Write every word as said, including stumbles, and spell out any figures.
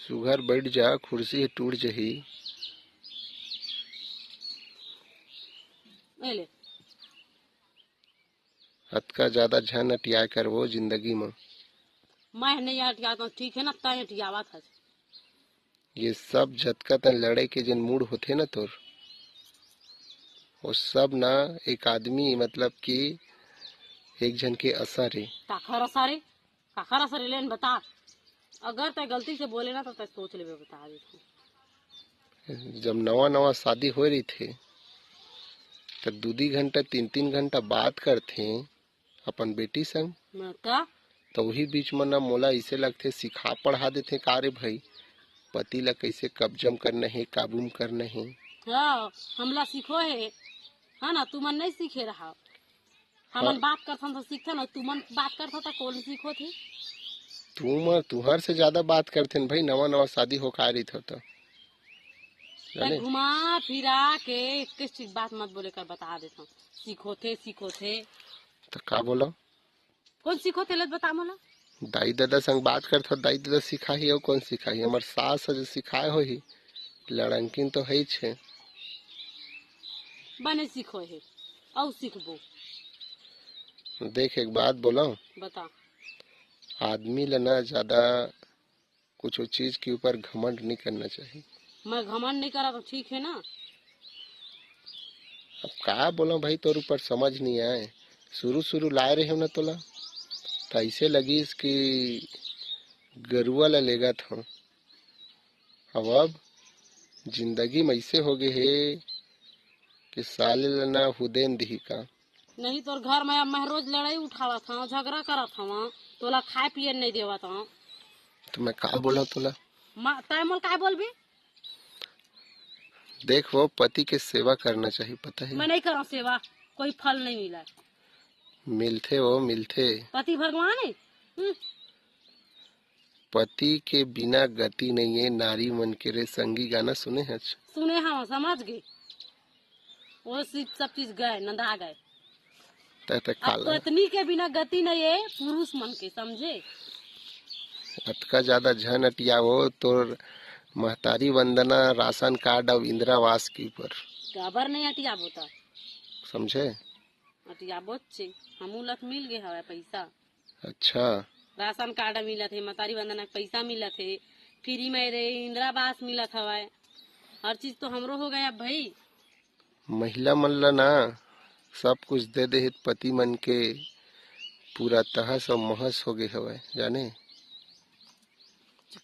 सुघर बइठ जा, खुर्सी ह टूट जही। ए ले। अतका जादा झन अटियाय करबो जिंदगी म। मैं नहीं अटियात हूँ, ठीक है ना, तैं अटियावत हस। ये सब जतका तन लड़े के जेन मूड होथे ना तोर, वो सब ना एक आदमी, मतलब कि एक झन के असर हे। काखर असर हे? काखर असर हे, लेन बता। अगर तैं गलती से बोले ना तो तैं सोच लेबे, बता देथों। जब नवा नवा शादी होए रहिथे, त दू दू घंटा, तीन तीन घंटा बात करथे अपन बेटी संग। मैं का? त उही बीच म ना मोला अइसे लगथे, सिखा पढ़ा देथे का रे भाई, पति ला कइसे कब्जा म करना हे, काबू म करना हे। हाँ, हमला सिखो हे, है ना? तुमन नहीं सीखे रहा। हमन हाँ। बात करथन तो सीखथन, अउ तुमन बात करथो तो कौन सीखो थे? तुमन, तुहर से ज्यादा बात करथे न भाई, नवा नवा शादी होके आए रहिथे तो। तै जाने? घुमा फिरा के एक चीज बात मत बोले कर, बता देथन। सीखो थे, सीखो थे। तो का बोलो? कौन सीखो थे, ले बता मोला। दाई ददा संग बात करथो, दाई ददा सिखाही, अउ कौन सिखाही? हमर सास ह जो सिखाए होही, लड़ंकिन तो है छे। बने सीखो हे, अउ सीखबो। देख, एक बात बोलो। बता। आदमी ल ना ज्यादा कुछ चीज के ऊपर घमंड नहीं करना चाहिए। मैं घमंड नहीं करा तो ठीक है ना। अब का बोला भाई, तोर ऊपर समझ नहीं आए। शुरू शुरू लाए रहे हो ना तोला, तो ऐसे लगिस कि गरुआ ला लेगत हूँ। अब, अब जिंदगी में ऐसे हो गए हे कि साले ला ना हुदेन दिही का। नहीं, तोर घर में अब मैं रोज लड़ाई उठावत हूँ, झगड़ा करत हूँ, तोला खाए पिए नहीं देवत हूँ। तो मैं का बोला तोला? मा-, तै मोल काय बोलबी? देख, वो पति के सेवा करना चाहिए, पता है? मैं नहीं करूँ सेवा, कोई फल नहीं मिला। मिलथे वो, मिलथे। पति भगवान है। हम्म। पति के बिना गति नहीं है नारी मन के रे संगी, गाना सुने हच? सुने हूँ, समझ गए। वो सब, सब चीज गए, नंदा गए। त, त अब काला पत्नी के बिना गति नहीं है पुरुष मन के, समझे? अतका ज्यादा झन अटियावो, तोर महतारी वंदना, राशन कार्ड और इंदिरा आवास के ऊपर। काबर नहीं अटियाबो त? समझे? अटियाबो छे, हमू लख मिल गए हवे पैसा। अच्छा। राशन कार्ड मिलत हे, महतारी वंदना के पैसा मिलत हे, फ्री में रे इंदिरा आवास मिलत हवय, हर चीज तो हमरो हो गया भाई। महिला मन ला ना सब कुछ दे दे हे, पति मन के पूरा तहस और महस हो गए हवय, जाने?